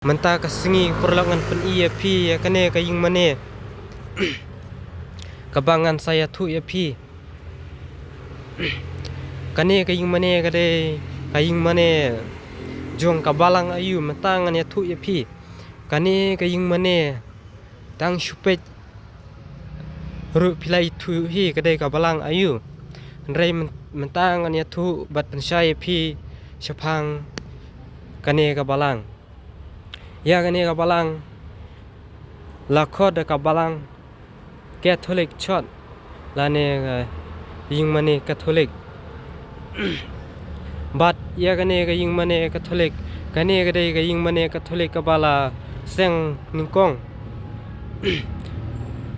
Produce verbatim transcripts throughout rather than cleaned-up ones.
Mynta ka sngi paralok ngan pyni ïa phi ïa kane ka ïing mane kaba ngan sa ïathuh ïa phi. Kane ka ïing mane ka dei ka ïing mane jong ka balang aïu, mynta ngan ïathuh ïa phi. Kane ka ïing mane tang shu peit ruh phi la ïathuh hi ka dei ka balang aïu. Hynrei myn-, mynta ngan ïathuh bad pynshai ïa phi shaphang kane ka balang. Ïa kane ka balang la khot da ka balang Catholic Church lane, eh, ïing mane Catholic. Bad ïa kane ka ïing mane Catholic, kane ka dei ka ïing mane Catholic kaba la seng nyngkong.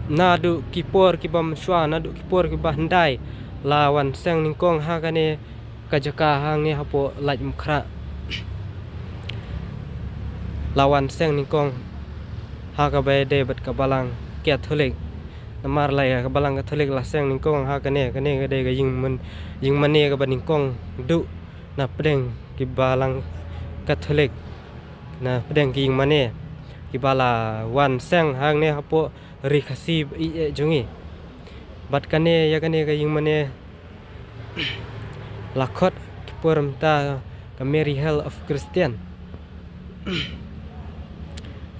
Naduh ki por kiba mynshuwa, naduh ki por kiba hyndai la wan seng nyngkong ha kane ka jaka hangne hapoh Laitumkhrah. La wan seng nyngkong ha kaba ïadei bad ka balang Catholic. Namar la ïa ka balang Catholic la seng nyngkong ha kane, kane ka dei ka ïing man-, ïing mane kaba nyngkong duh na pdeng ki balang Catholic, na pdeng ki ïing mane kiba la wan seng hangne hapoh Ri Khasi ba ïeit jong ngi. Bad kane, ïa kane ka ïing mane la khot ki por mynta ka Mary Help of Christian.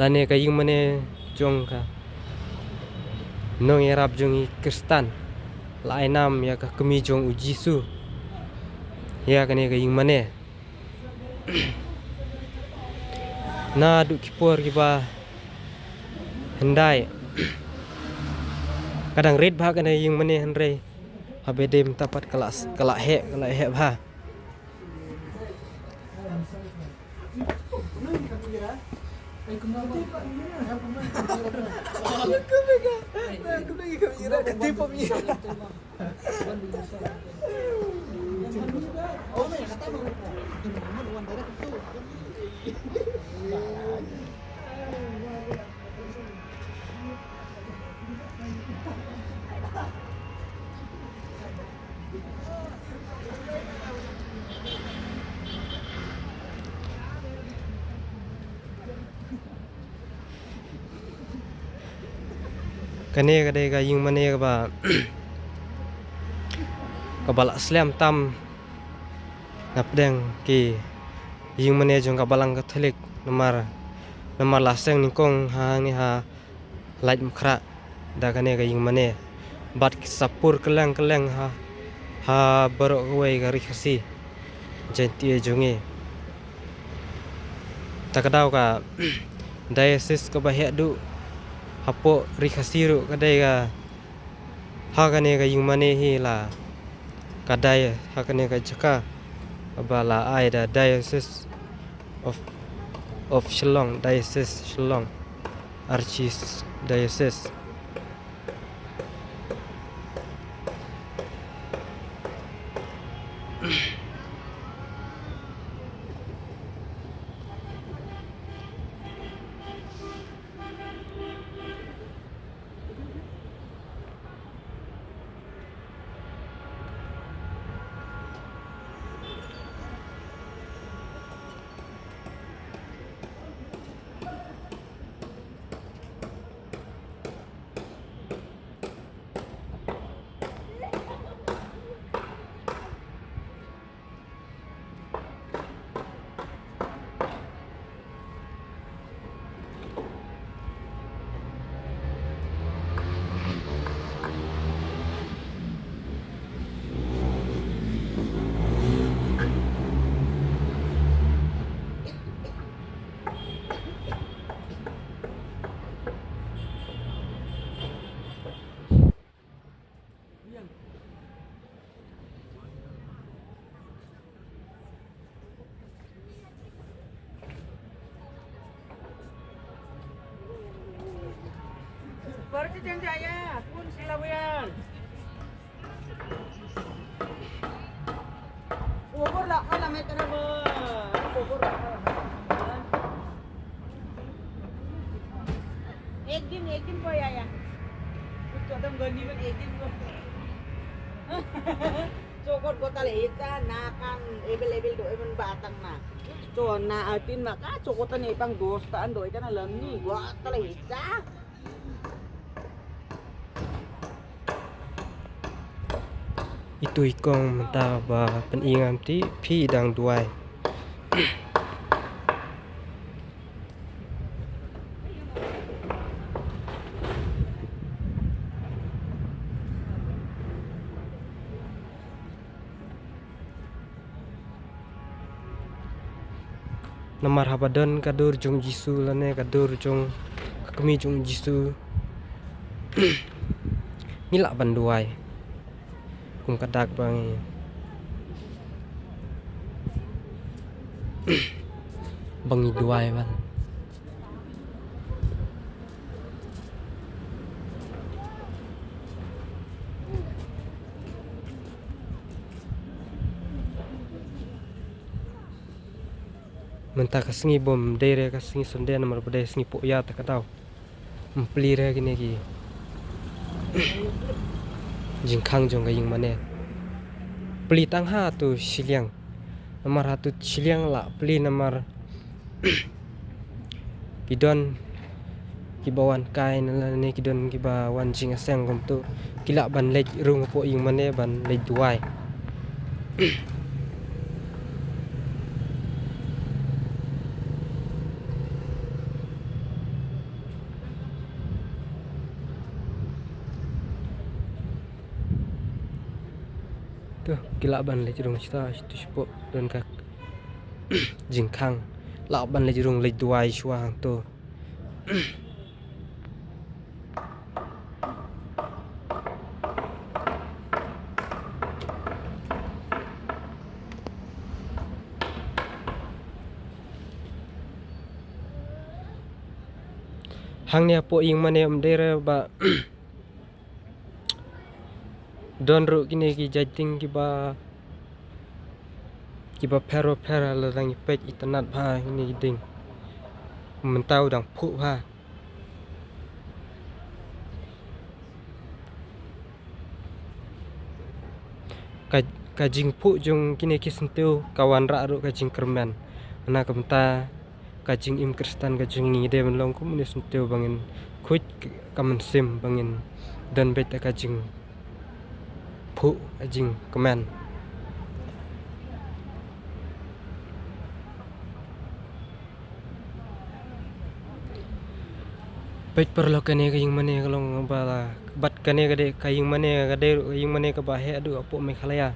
Lane ka ïing mane jong ka nongïarap jong ngi Khristan. La ai nam ïa ka kmie jong u Jisu ïa kane ka ïing mane. Naduh ki por kiba hyndai ka dang rit bha kane ka ïing mane, hynrei haba dei mynta pat ka la, ka la heh, ka la heh bha. Kane ka dei ka ïing mane kaba, kaba la slem tam na pdeng ki ïing mane jong ka balang Katholik, namar, namar la seng nyngkong hangne ha Laitumkhrah da kane ka ïing mane. Bad ki sa pur kylleng kylleng ha, ha baroh kawei ka Ri Khasi Jaiñtia jong ngi. Ta ka daw ka diocese kaba heh duh hapoh Ri Khasi ruh ka dei ka, ha kane ka ïing mane hi la ka dai, ha kane ka jaka ba la ai da Diocese of, of Shillong, Diocese Shillong, Archdiocese. Baru kita jaya, pun selawian. Ubur la ala meter ba. Ubur la ala. Ek din, ek din ko ya ya. Kuch kadam gani mein ek din ko. Cho kot ko ta le hita na kan ebil ebil do emen batang na. Cho na atin ma ka cho kot ta ne pang dos ta an do ita na lam ni ko ta le hita. Itu i kong mynta ba pyn-i ngam ti phi dang duwai. Namar haba don ka dur jong Jisu lane ka dur jong ka kmie jong Jisu, ngi lah ban duwai. Kum ka dak ba ngi, ba ngi duwai ban. Mynta ka sngi bym dei re ka sngi Sunday namar ba dei sngi poh ïa ta ka daw. Ym plie re kine ki jingkhang jong ka ïing mane. Plie tang ha tu shiliang. Namar ha tu shiliang lah plie namar ki don kiba wan kai na lane ki don kiba wan jingïaseng kumtu. Ki lah ban leit rung hapoh ïing mane ban leit duwai. Tu ki lah ban leit rung shata, tu shapoh don ka jingkhang. Lah ban leit rung leit duwai shuwa hangtu. Hangne hapoh ïing mane ym dei re ba don ruh kine ki jaiting kiba, kiba pher ba pher, lada ngi peit itynnad bha kine ki dieng. Mynta u dang phuh bha. Ka, ka jingphuh jong kine ki syntiew ka wanrah ruh ka jingkyrmen. Na ka bynta ka jingim Khristan ka jong ngi dei ban long kum une u syntiew ba ngin khuid ka mynsiem ba ngin don beit da ka jingphuh ka jingkmen. Peit paralok, kane ka ïing mane ka long ba la, bad kane ka dei ka ïing mane, ka dei ka ïing mane kaba heh haduh hapoh Meghalaya.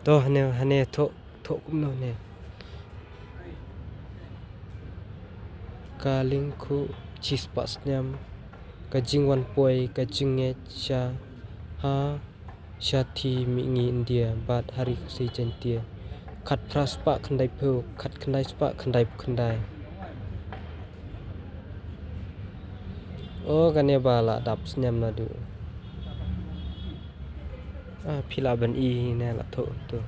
To hane, hane thoh, thoh kumno ne. Ka lyngkhuh shispah snem, ka jingwan poi, ka jingngeit sha ha, sha thie mihngi India bad ha ri Khasi Jaiñtia. Khatphra spah khyndaiphew, khatkhyndai spah khyndaiphew khyndai. O, kane ba la dap snem naduh. Ah, phi lah ban i ne la thoh tu.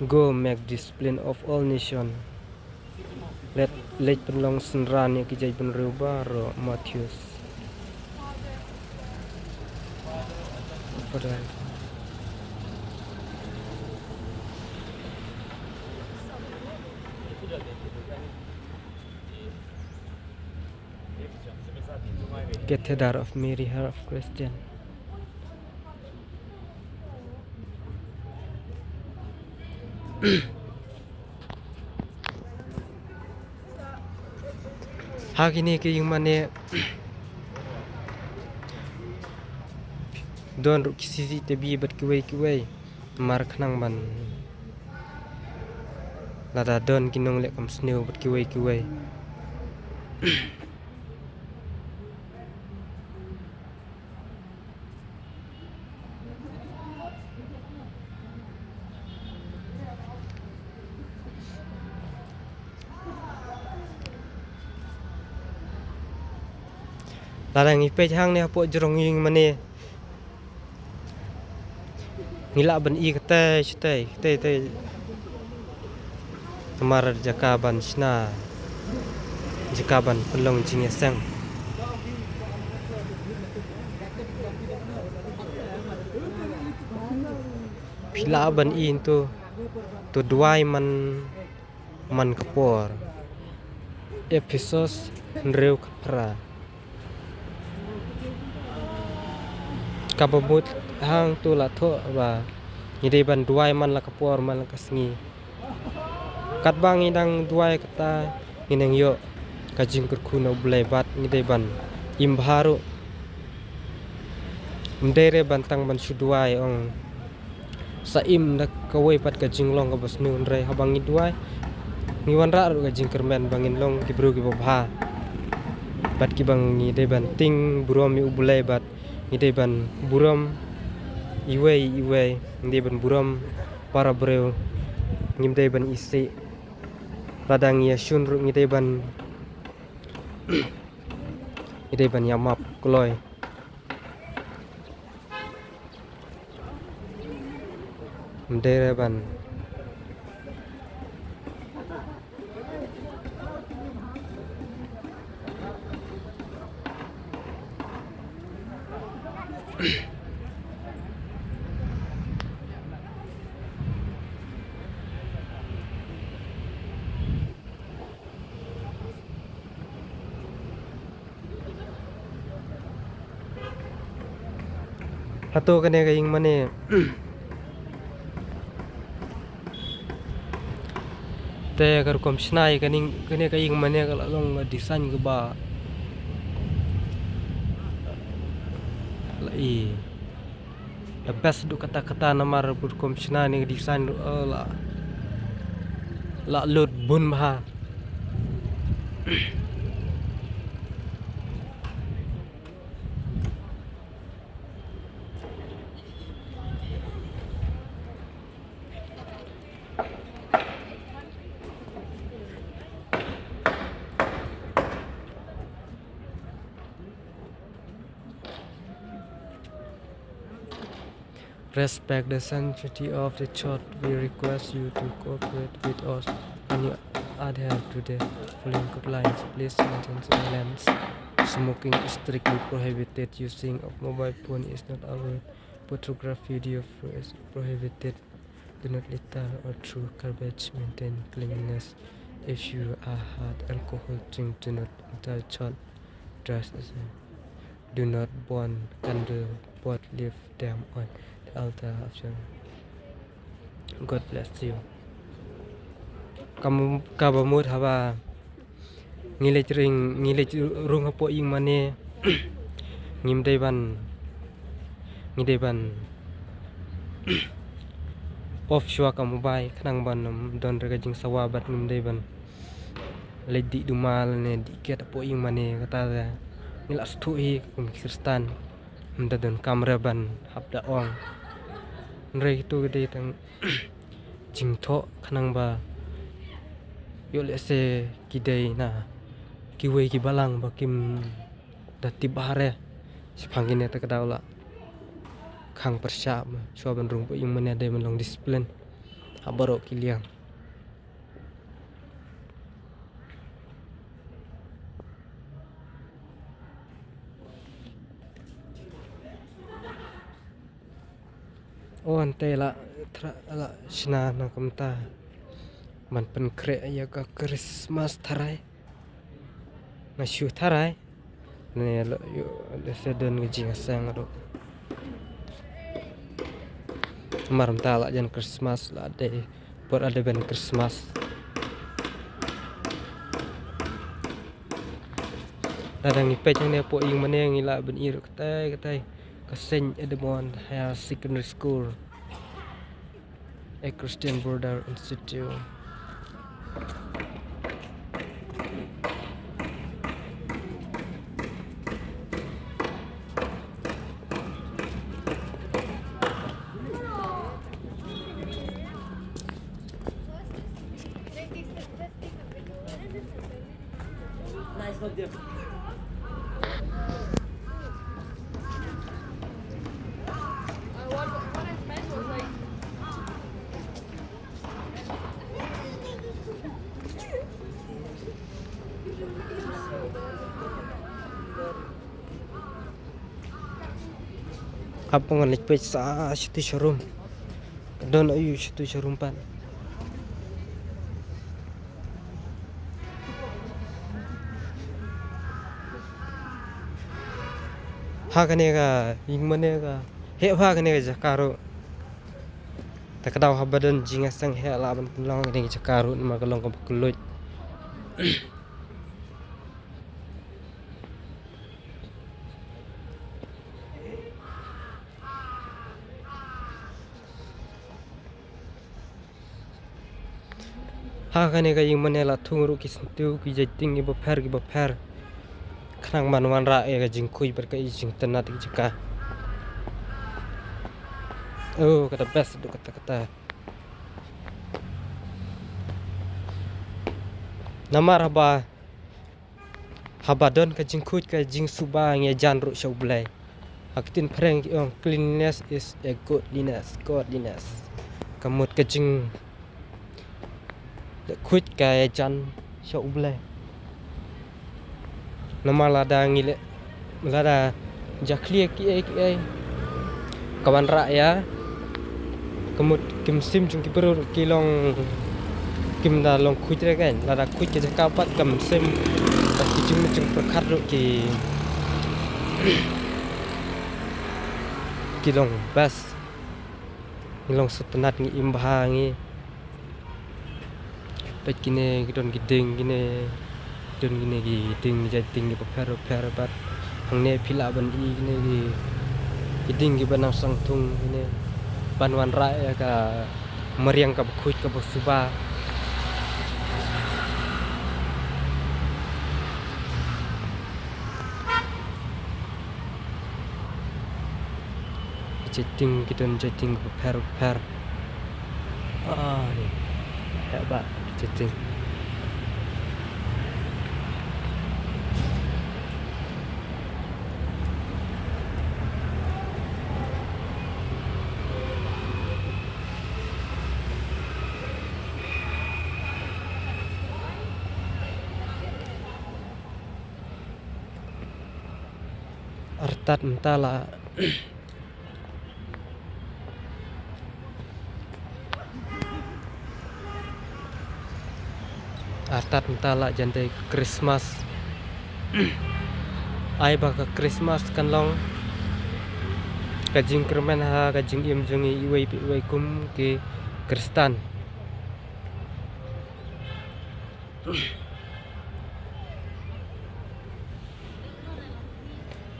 Go make disciples of all nations. Leit, leit pynlong synran ïa ki jaitbynriew baroh, Mathaios. Father. Cathedral of Mary, Heart of Christian. Ha kine ki ïing mane don ruh ki C C T V bad kiwei kiwei. Mar khnang ban lada don ki nongleh kam sniew bad kiwei kiwei. Lada ngi peit hangne hapoh jrong ïing mane, ngi lah ban i katei shatei katei katei. Namar jaka ban shna, jaka ban pynlong jingïaseng. Phi lah ban i hangto, to duwai man man ka por. Ephesos hynriew khatphra. Kaba mut hangto la thoh ba ngi dei ban duwai man la ka por man la ka sngi. Katba ngi dang duwai kata, ngi nang ïoh ka jingkyrkhu na U Blei bad ngi dei ban im bha ruh. Ym dei re ban tang ban shu duwai ong sa im da kawei pat ka jinglong kaba sniew, hynrei haba ngi duwai ngi wanrah ruh ka jingkyrmen ba ngin long ki briew kiba bha. Bad kiba ngi dei ban tieng burom ïa U Blei bad ngi dei ban burom iwei iwei, ngi dei ban burom para briew, ngim dei ban isih. Lada ngi ïashun ruh ngi dei ban ngi dei ban ïamap kloi. Ym dei re ban Hato kane ka ïing mane te ka rukom shna ïa kane, kane ka ïing mane ka la long ka design kaba la i. The best duh kata kata namar bad kum shna ne ka design ruh, eh, la, la lut bun bha. Respect the sanctity of the church. We request you to cooperate with us when you adhere to the following guidelines. Please maintain silence. Smoking is strictly prohibited. Using of mobile phone is not allowed. Photography, video is prohibited. Do not litter or throw garbage. Maintain cleanliness. If you are had alcohol drink, do not enter church. Dress is, do not burn candle, but leave them on the altar after. God bless you. Kam, kaba mut haba ngi leit ring, ngi leit rung hapoh ïing mane, ngim dei ban, ngi dei ban off shuwa ka mobile khnang ban ym don re ka jingsawa bad ngim dei ban leit dih duma lane dih ket hapoh ïing mane, kata te ngi la sngewthuh hi kum ki Khristan. Ym da donkam re ban hap da ong. Hynrei kito ki dei tang jingthoh khnang ba ïoh lehse ki dei na kiwei ki balang ba kim da tip bha re. Shaphang kine te ka daw la khang pyrshah ma shuwa ban rung hapoh ïing mane, dei ban long discipline ha baroh ki liang. O, hynte la tra, la shna na kumta ban pynkhreh ïa ka Christmas tharai. Nga shu tharai ne lo ïoh lehse don ka jingïaseng ruh. Namar mynta la jan Christmas, la dei por la dei ban Christmas. Lada ngi peit hangne hapoh ïing mane ngi lah ban i ruh katai katai ka Saint Edmund Higher Secondary School, a Christian Brothers Institute. Nice one, dear. Hap ngan leit peit sa sha tu sharum. Don aïu sha tu sharum pat. Ha kane ka ïing mane ka heh ha kane ka jaka ruh. Ta ka daw haba don jingïaseng heh lah ban pynlong kane ka jaka ruh namar ka long kaba kylluid. Ha kane ka ïing mane la thung ruh ki syntiew ki jaiting kiba pher kiba pher. Khnang ban wanrah ïa ka jingkhuid bad ka jingtynnat ïa ka jaka. Oh, kata best duh kata kata. Namar haba Haba don ka jingkhuid ka jingsuba ngi jan ruh sha U Blei. Ha ka ktien phareng ki ong cleanliness is a godliness, godliness. Ka mut ka jing khuid ka jan sha U Blei. Namar lada ngi leh, lada jakhlia kiei kiei ka wanrah ïa ka mut ki mynsiem jong ki briew ki long, kim da long khuid re kan, lada khuid ka jaka pat ka mynsiem bad ki jingmut jingpyrkhat ruh ki, ki long best. Ngi long sngewtynnat, ngi im bha ngi. Peit kine ki don ki dieng kine, don kine ki dieng, jait dieng kiba pher pher bad hangne phi lah ban i kine ki, ki dieng kiba nang sangthung kine ban wanrah ïa ka mariang kaba khuid kaba suba. Ki jait dieng ki don jait dieng bapher bapher. Ah, ni. Hebat ki jait dieng. Artat mynta la Artat mynta la jan dei ka Christmas. Ai ba ka Christmas kan long ka jingkyrmen ha ka jingim jong ngi iwei pa iwei kum ki Khristan.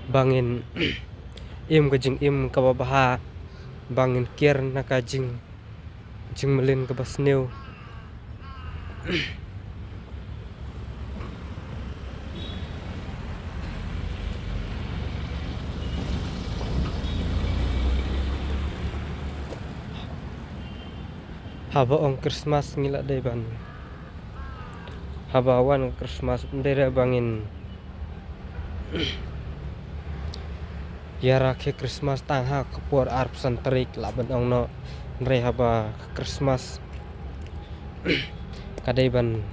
Ba ngin im ka jingim kaba bha, ba ngin kiar na ka jing, jingmlien kaba sniew. Haba ong Christmas ngi la dei ban, haba wan Christmas ym dei re ba ngin ïa rakhe Christmas tang ha ka por arphew san tarik lah ban ong noh. Hynrei haba Christmas ka dei ban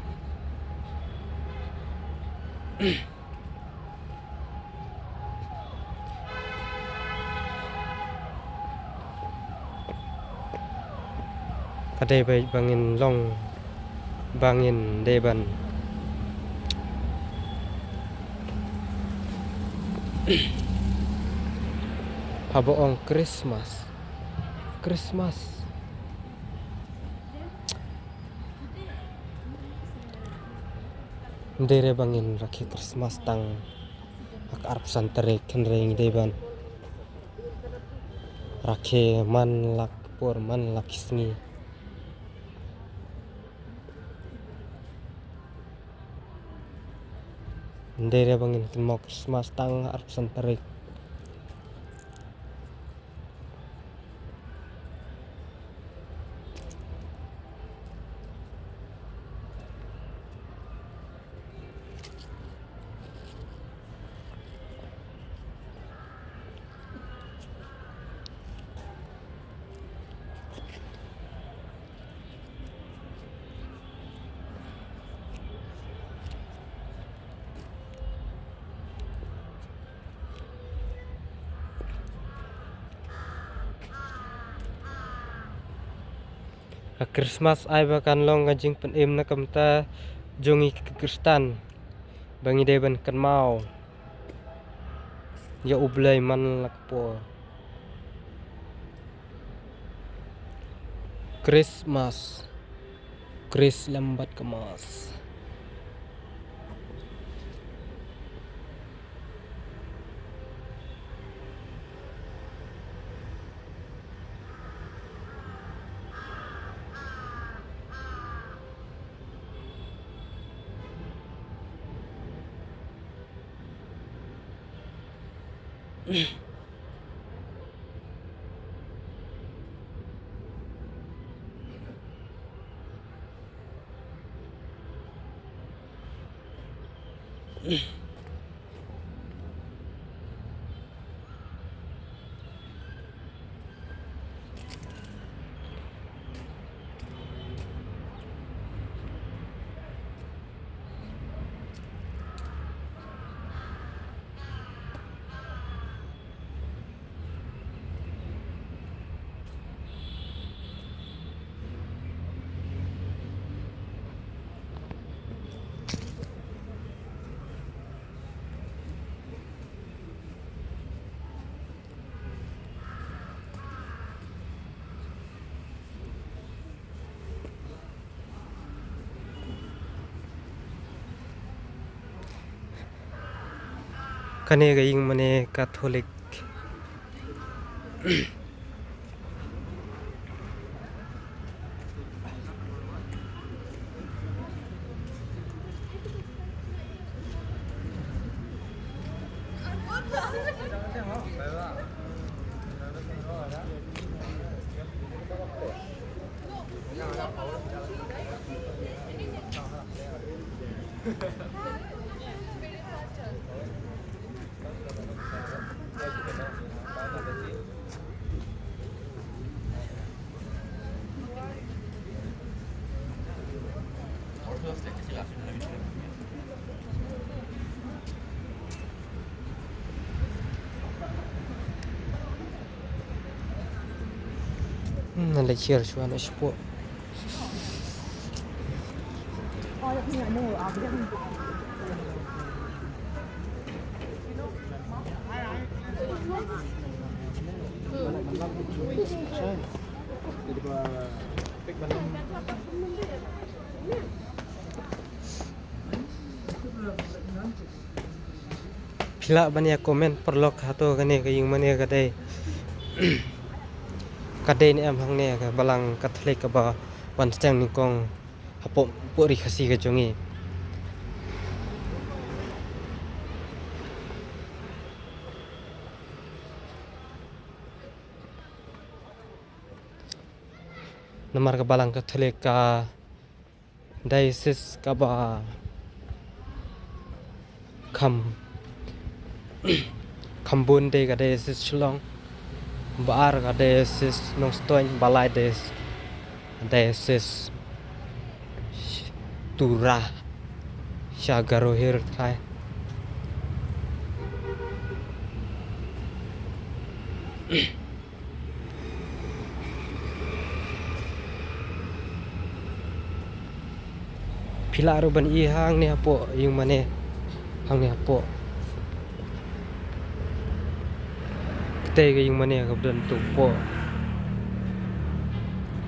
Ka dei ba, ba ngin long, ba ngin dei ban. Haba ong Christmas. Christmas. Ym dei re ba ngin rakhe Christmas tang ha ka arphew san tarik, hynrei ngi dei ban rakhe man la ki por man la ki sngi. Ym dei re ba ngin kynmaw Christmas tang ha ka arphew san tarik. Ka Christmas ai ba kan long ka jingpynim na ka bynta jong ngi ki Khristan, ba ngi dei ban kynmaw ïa U Blei man la ka por. Christmas, Kris lem bad ka Mass. Kane ka ïing mane Katholik. Hmm, nan leit sher shuwa na shapoh. Phi lah ban ïa comment paralok, hato kane ka ïing mane ka dei, ka dei ne em hangne ka balang Katholik kaba wan seng nyngkong hapoh, poh Ri Khasi ka jong ngi. Namar ka balang Katholik ka diocese kaba kham, kham bun dei ka diocese Shillong, ba ar ka diocese Nongstoiñ, ba lai diocese, diocese Tura sha Garo Hills trai. Phi lah ruh ban i hangne hapoh ïing mane, hangne hapoh. Te ka ïing mane ka don tu poh.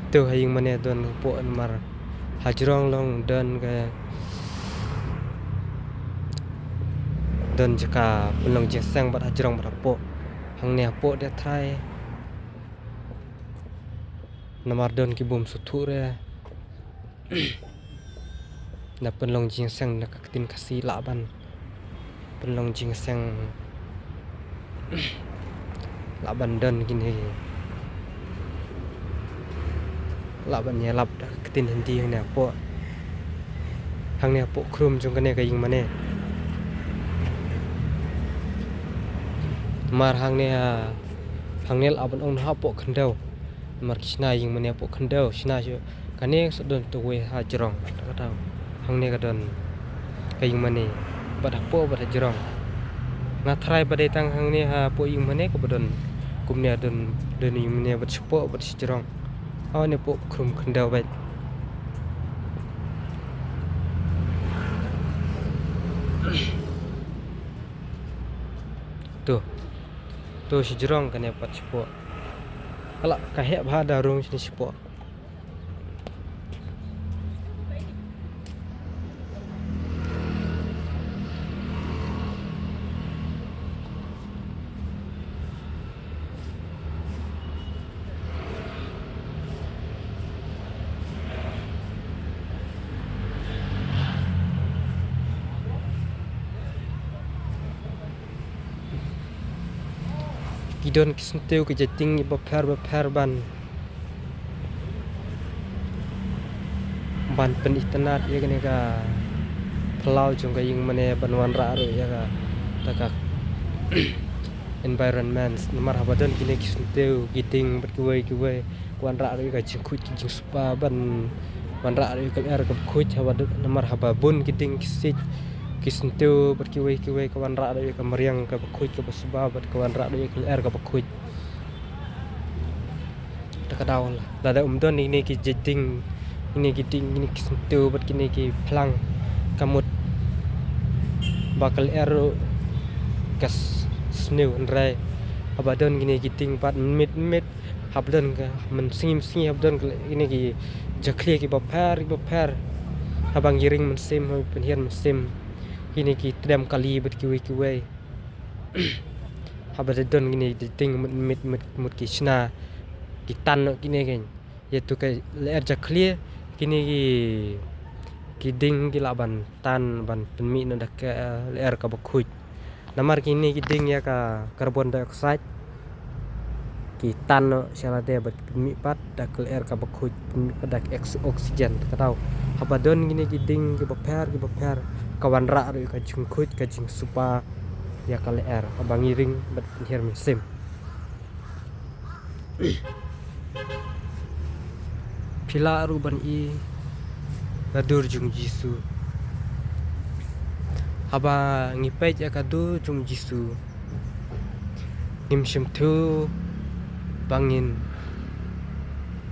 Tu ha ïing mane don poh namar hajrong long don ka, don jaka pynlong jingseng bad hajrong bad hapoh. Hangne hapoh de trai. Namar don ki bym sngewthuh re. Na pynlong jingseng na ka ktien Khasi lah ban pynlong jingseng, lah ban don kine, lah ban ïalap da ka ktien Hindi hangne hapoh. Hangne hapoh khrum jong kane ka ïing mane. Namar hangne ha, hangne lah ban ong hapoh khyndew. Namar ki shna ïing mane hapoh khyndew, shna shu kane sa don tu wei hajrong. Kata hangne ka don ka ïing mane bad hapoh bad hajrong. Nga trai ba dei tang hangne hapoh ïing mane kaba don kumne, don, don ïing mane bad shapoh bad shajrong. Hawa ne pok khrum khyndew bad. Tu. Tu shi jrong kane pat shi pok. Kala ka heh bha da rung shi pok. Ki don ki syntiew ki jaiting bapher bapher ban ban pynitynnad ïa kane ka phyllaw jong ka ïing mane ban wanrah ruh ïa kata ka environment. Namar haba don kine ki syntiew ki ding bad kiwei kiwei ka wanrah ruh ïa ka jingkhuid ka jingsuba ban wanrah ruh ïa ka lyer kaba khuid haba don, namar haba bun ki ding ki siej ki syntiew bad kiwei kiwei ka wanrah ruh ïa ka mariang kaba khuid kaba suba bad ka wanrah ruh ïa ka lyer kaba khuid. Te ka daw la lada ym don kine ki jaiting, kine ki ding, kine ki syntiew bad kine ki phlang, ka mut ba ka lyer ruh ka s-, sniew. Hynrei haba don kine ki ding pat mynmiet mynmiet, haba don ka mynsngi mynsngi haba don ka, kine ki jakhlia ki bapher ki bapher, haba ngi ring mynsiem, haba pynhiar mynsiem, kine ki tdem kali bad kiwei kiwei. Haba da don kine ki ding mut mut mut mut ki shna ki tan noh kine ki. Ïa tu ka lyer jakhlia kine ki, ki ding ki lah ban tan ban pynmih noh da ka lyer kaba khuid. Namar kine ki ding ïa ka carbon dioxide ki tan noh sha lade bad pynmih pat da ka lyer kaba khuid, pynmih pat da ka ex-, oxygen. Te ka daw haba don kine ki ding ki bapher ki bapher ka wanrah ruh ïa ka jingkhuid ka jingsuba ïa ka lyer haba ngi ring bad pynhiar mynsiem. Phi lah ruh ban i ka dur jong u Jisu. Haba ngi peit ïa ka dur jong u Jisu, ngim shym thew ba ngin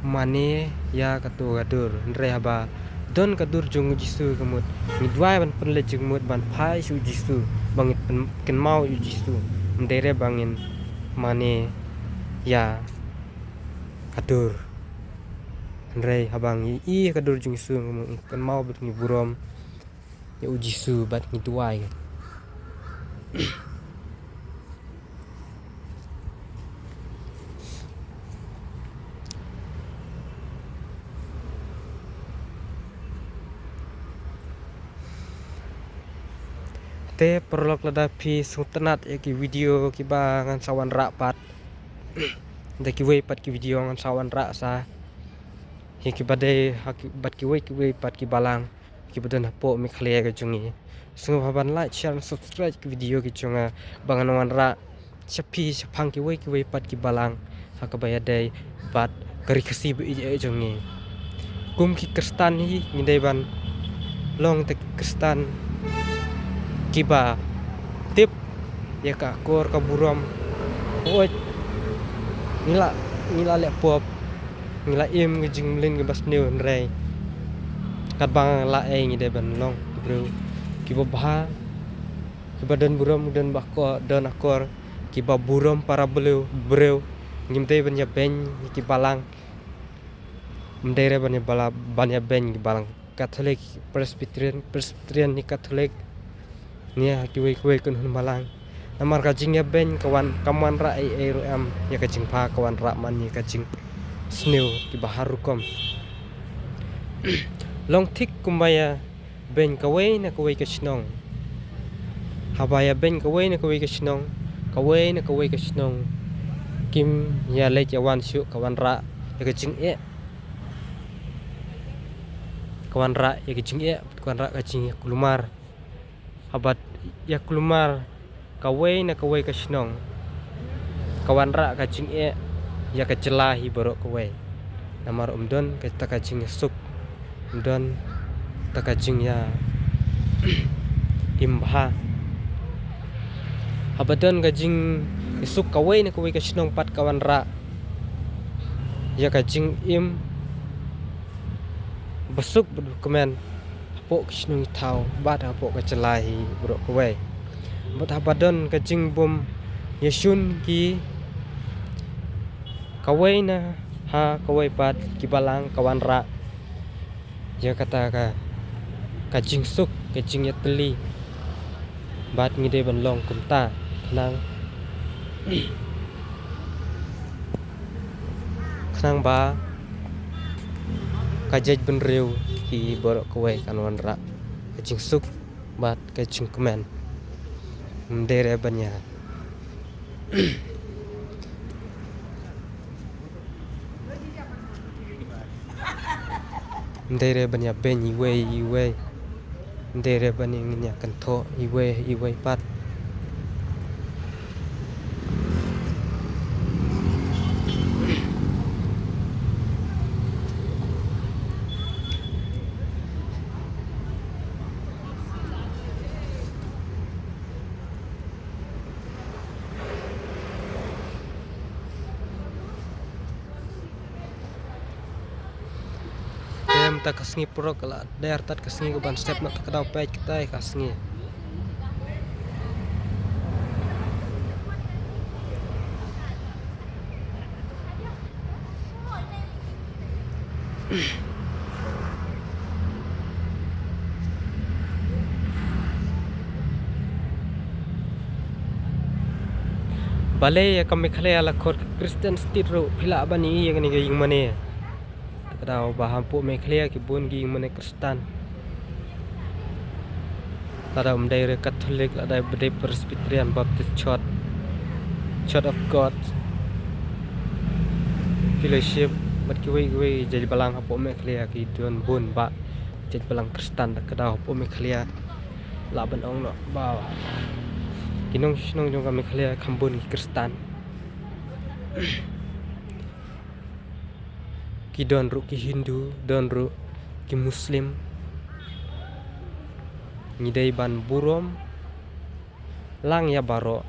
mane ïa kato ka dur. Hynrei haba don ka dur jong u Jisu ka mut ngi duwai ban pynleit jingmut ban phai sha u Jisu ba ngin pyn-, kynmaw ïa u Jisu. Ym dei re ba ngin mane ïa ka dur. Hynrei haba ngi i ka dur jong u Jisu ka mut ngi kynmaw bad ngi burom ïa u Jisu bad ngi duwai. Te paralok lada phi sngewtynnad ïa ki video kiba ngan sa wanrah pat. Da kiwei pat ki video ngan sa wanrah sa ïa kiba dei ha ki, bad kiwei kiwei pat ki balang kiba don hapoh Meghalaya ka jong ngi. Sngewbha ban like, share, subscribe ki video ki jong nga ba ngan wanrah sha phi shaphang kiwei kiwei pat ki balang ha kaba ïadei bad ka Ri Khasi ba ïeit jong ngi. Kum ki Khristan hi ngi dei ban long te ki Khristan kiba tip ïa ka akor ka burom. Hooid ngi la, ngi la leh pop, ngi la im ka jingmlien kaba sniew, hynrei katba nga la ei ngi dei ban long ki briew kiba bha, kiba don burom, don ba ko-, don akor, kiba burom para briew, briew. Ngim dei ban ïabeiñ ïa ki balang. Ym dei re ban ïa bala-, ban ïabeiñ ki balang Catholic, Presbyterian, Presbyterian ne Catholic ne ha kiwei kiwei ki kynhun balang. Namar ka jingïabeiñ ka wan, kam wanrah ei ei ruh em ïa ka jingbha, ka wanrah man ïa ka jingsniew kiba har rukom. Long thik kumba ïa beiñ kawei na kawei ka shnong. Haba ïabeiñ kawei na kawei ka shnong, kawei na kawei ka shnong kim ïaleit ïawan shuh, ka wanrah ïa ka jingeh. Ka wanrah ïa ka jingeh, ka wanrah ka jingïakulmar. Haba ïakulmar kawei na kawei ka shnong, ka wanrah ka jingeh ïa ka jylla hi baroh kawei. Namar ym don kata ka jingïasuk, ym don kata ka jingïaim bha. Haba don ka jingïasuk kawei na kawei ka shnong pat ka wanrah ïa ka jingim basuk bad bakmen hapoh ka shnong thaw bad hapoh ka jylla hi baroh kawei. Bad haba don ka jingbym ïashun ki kawei na ha kawei pat, ki balang ka wanrah ïa kata ka, ka jingsuk, ka jingïatylli. Bad ngi dei ban long kumta khnang, khnang ba ka jaitbynriew hi baroh kawei kan wanrah ka jingsuk bad ka jingkmen. Ym dei re ban ïa Ym dei re ban ïa beiñ iwei iwei. Ym dei re ban ïa ngin ïa kynthoh iwei iwei pat. Em, ta ka sngi pyrshah ka la der tat ka sngi ka ban step na ta ka daw peit ka tai ka sngi. Balei ïa ka Meghalaya la khot ka Christian State ruh phi lah ban ïohi ïa kane ka ïing mane. Ka daw ba hapoh Meghalaya ki bun ki ïing mane Khristan. Lada ym dei re Katholik, lada ym dei Presbyterian, Baptist Church, Church of God, Fellowship, bad kiwei kiwei jait balang hapoh Meghalaya ki don bun ba jait balang Khristan da ka daw hapoh Meghalaya. Lah ban ong noh ba ki nongshong jong ka Meghalaya kham bun ki Khristan. Ki don ruh ki Hindu, don ruh ki Muslim. Ngi dei ban burom lang ïa baroh.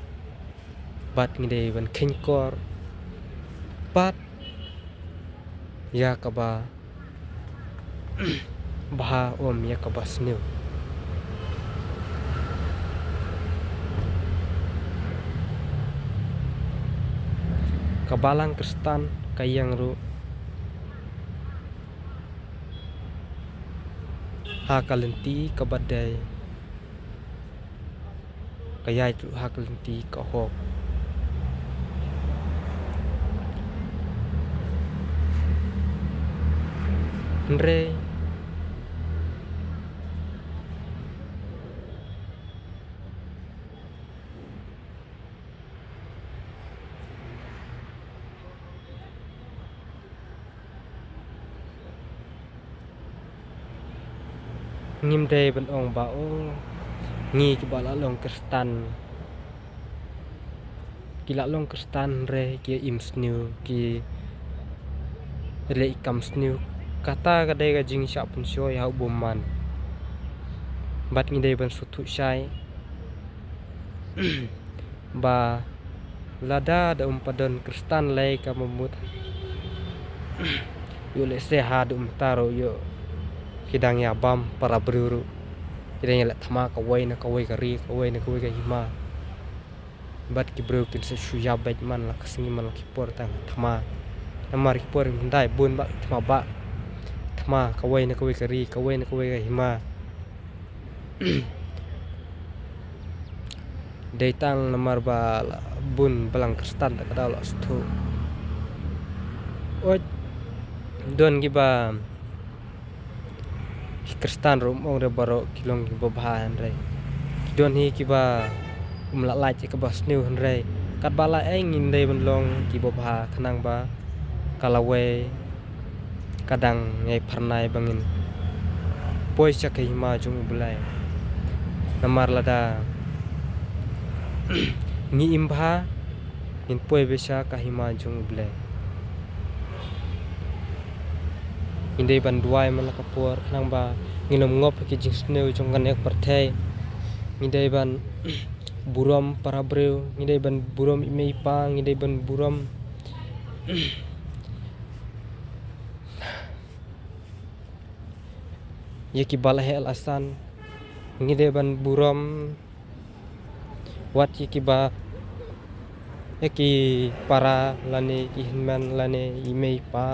Bad ngi dei ban kheiñkor bad ïa kaba bha, um ïa kaba sniew. Ka balang Khristan ka ïeng ruh ha ka lynti kaba dei, ka ïaid ruh ha ka lynti ka hok. Hynrei ngim dei ban ong ba, oh, ngi kiba la long Khristan, ki la long Khristan hynrei ki im sniew, ki leh i kam sniew. Kata ka dei ka jingshah pynshoi ha u bymman. Bad ngi dei ban sngewthuh shai ba lada da um pat don Khristan lei ka mut, ïoh lehse haduh mynta ruh ïoh ki dang ïa bam para briew ruh. Ki dang ïa leh thma kawei na kawei ka ri, kawei na kawei ka hima. Bad ki briew kin sa shu ïa beit man la ka sngi man la ki por tang thma. Namar ki por hyndai bun ba thma ba, thma kawei na kawei ka ri, kawei na kawei ka hima. Dei tang namar ba la bun balang Khristan ta ka daw la sngewthuh. Oi, don kiba ki Khristan ruh ym ong re baroh ki long kiba bha hynrei ki don hi kiba ym lah lait ïa kaba sniew hynrei katba lah ei ngin dei ban long kiba bha khnang ba ka lawei ka dang ïai phyrnai ba ngin poi sha ka hima jong U Blei. Namar lada ngi im bha ngin poi beit sha ka hima jong U Blei. Ngi dei ban duwai man la ka por khnang ba ngin ym ngop ha ki jingsniew jong kane ka pyrthei. Ngi dei ban burom para briew, ngi dei ban burom i mei i pa, ngi dei ban burom ïa kiba la heh la san. Ngi dei ban burom wat ïa kiba, ïa ki para lane ki hynmen lane i mei i pa.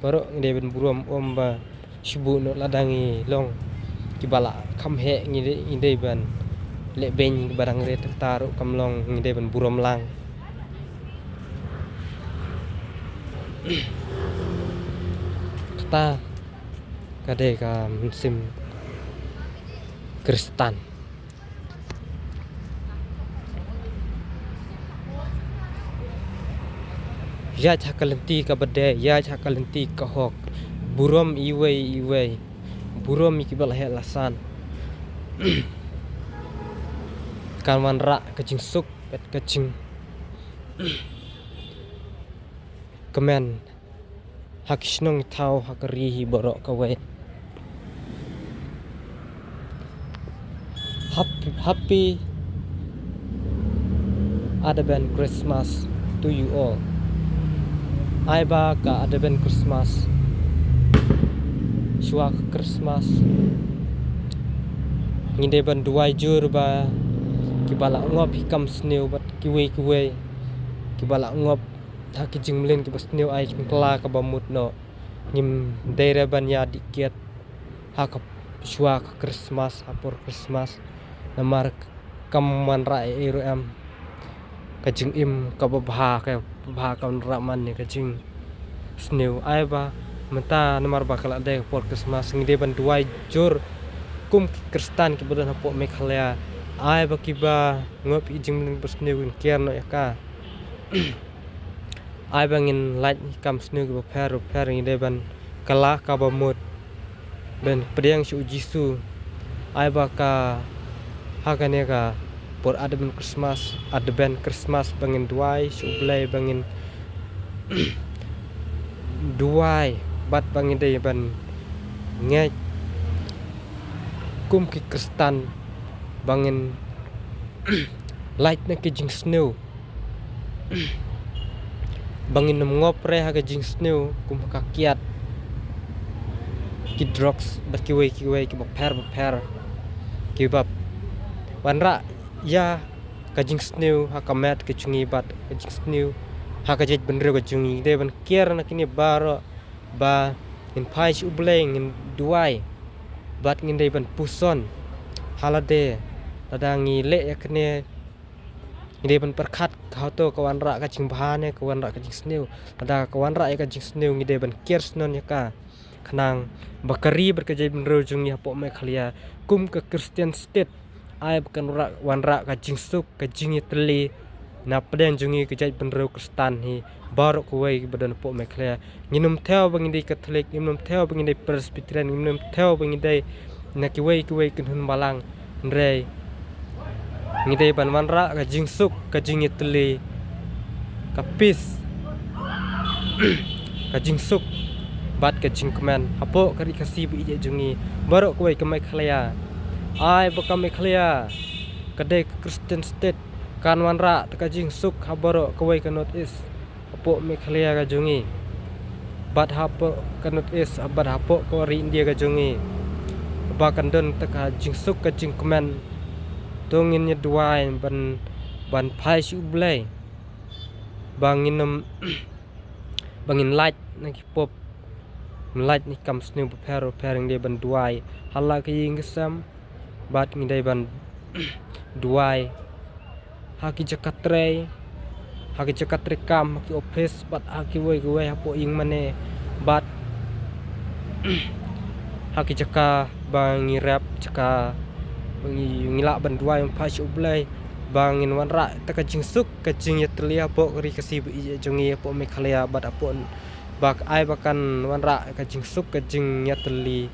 Baroh ngi dei ban burom ym ba shu buh noh lada ngi long kiba la kham heh. Ngi dei, ngi dei ban leh beiñ kiba dang rit. Kata ruh kam long, ngi dei ban burom lang. Kata ka dei ka mynsiem Khristan. Ïaid ha ka lynti kaba dei, ïaid ha ka lynti ka hok. Burom iwei iwei. Burom ïa kiba la heh la san. Kan wanrah ka jingsuk bad ka jingkmen ha ki shnong thaw, ha ka ri hi baroh kawei. Happy, happy Advent Christmas to you all. Ai ba ka Advent Christmas, shuwa ka Christmas, ngi dei ban duwai jur ba kiba la ngop hi kam sniew bad kiwei kiwei kiba la ngop ha ki jingmlien kiba sniew, ai kin kylla kaba mut noh. Ngim dei re ban ïa dih kiad ha ka shuwa ka Christmas, ha por Christmas. Namar kam wanrah ei ei ruh em. Ka jingim kaba bha, kaba bha ka wanrah man ïa ka jingsniew. Ai ba mynta namar ba ka la dei ka por Christmas, ngi dei ban duwai jur kum ki Khristan kiba don hapoh Meghalaya. Ai ba kiba ngop ïa ki jingmlien ba sniew kin kiar noh ïa ka. Ai ba ngin lait ïa ki kam sniew kiba pher bapher, ngi dei ban kylla kaba mut, ban pdiang sha u Jisu. Ai ba ka, ha kane ka por Advent Christmas, Advent Christmas, ba ngin duwai sha u Blei, ba ngin duwai bad ba ngin dei ban ngeit kum ki Khristan, ba ngin lait na ki jingsniew, ba ngin ym ngop re ha ka jingsniew kum ha ka kiad, ki drugs bad kiwei kiwei kiba pher bapher, kiba wanrah ïa ka jingsniew ha ka met ka jong ngi bad ka jingsniew ha ka jaitbynriew ka jong ngi. Dei ban kiar na kine baroh, ba ngin phai sha u Blei, ngin duwai bad ngin dei ban puson ha lade. Lada ngi leh ïa kane, ngi dei ban pyrkhat hato ka wanrah ka jingbha ne ka wanrah ka jingsniew. Lada ka wanrah ïa ka jingsniew, ngi dei ban kiar shnong ïa ka, khnang ba ka ri bad ka jaitbynriew jong ngi hapoh Meghalaya kum ka Christian State, ai ba kan wanrah, wanrah ka jingsuk, ka jingïatylli na pdeng jong ngi ka jaitbynriew Khristan hi baroh kawei ba don hapoh Meghalaya. Ngin ym thew ba ngi dei Katholik, ngin ym thew ba ngi dei Presbyterian, ngin ym thew ba ngi dei na kiwei kiwei ki kynhun balang. Hynrei ngi dei ban wanrah ka jingsuk, ka jingïatylli, ka peace, ka jingsuk bad ka jingkmen hapoh ka ri Khasi ba ïeit jong ngi, baroh kawei ka Meghalaya. Ai ba ka Meghalaya ka dei ka Christian State, kan wanrah te ka jingsuk ha baroh kawei ka North East, hapoh Meghalaya ka jong ngi, bad hapoh ka North East, bad hapoh ka ri India ka jong ngi, ba kan don te ka jingsuk ka jingkmen. To ngin ïa duwai ban, ban phai sha u Blei, ba ngin ym, ba ngin lait na ki pop, lait na ki kam sniew bapher bapher. Ngi dei ban duwai ha la ka ïing ka sem, bad ngi dei ban duwai ha ki jaka trei, ha ki jaka trei kam, ha ki office, bad ha kiwei kiwei hapoh ïing mane, bad ha ki jaka ba ngi rep, jaka ba ngi, ngi lah ban duwai ban phai sha u Blei, ba ngin wanrah te ka jingsuk, ka jingïatylli hapoh ka ri Khasi ba ïeit jong ngi, hapoh Meghalaya, bad hapoh, ba ai ba kan wanrah ka jingsuk, ka jingïatylli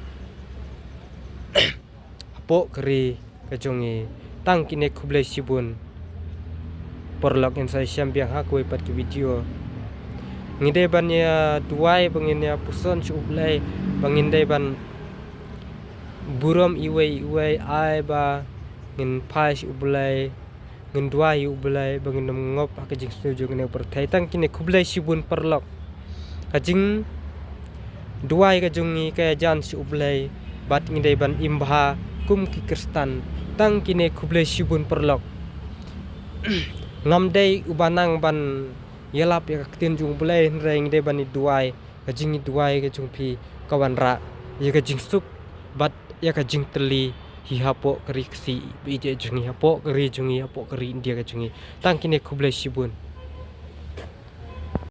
hapoh ka ri ka jong ngi. Tang kine, khublei shibun. Paralok, ngin sa ïashem biang ha kawei pat ka video. Ngi dei ban ïa duwai, ba ngin ïa puson sha u Blei, ba ngin dei ban burom iwei iwei, ai ba ngin phai sha u Blei, ngin duwai ïa u Blei ba ngin ym ngop ha ka jingsniew jong kane ka pyrthei. Tang kine, khublei shibun paralok. Ka jingduwai ka jong ngi ka ïajan sha u Blei, bad ngi dei ban im bha kum ki Khristan. Tang kine, khublei shibun paralok. Ngam dei uba nang ban ïalap ïa ka ktien jong U Blei, hynrei ngi dei ban ïa duwai, ka jingïaduwai ka jong phi ka wanrah ïa ka jingsuk bad ïa ka jingtylli hi hapoh ka Ri Khasi, bad ïa jong ngi hapoh ka ri jong ngi, hapoh ka ri India ka jong ngi. Tang kine, khublei shibun.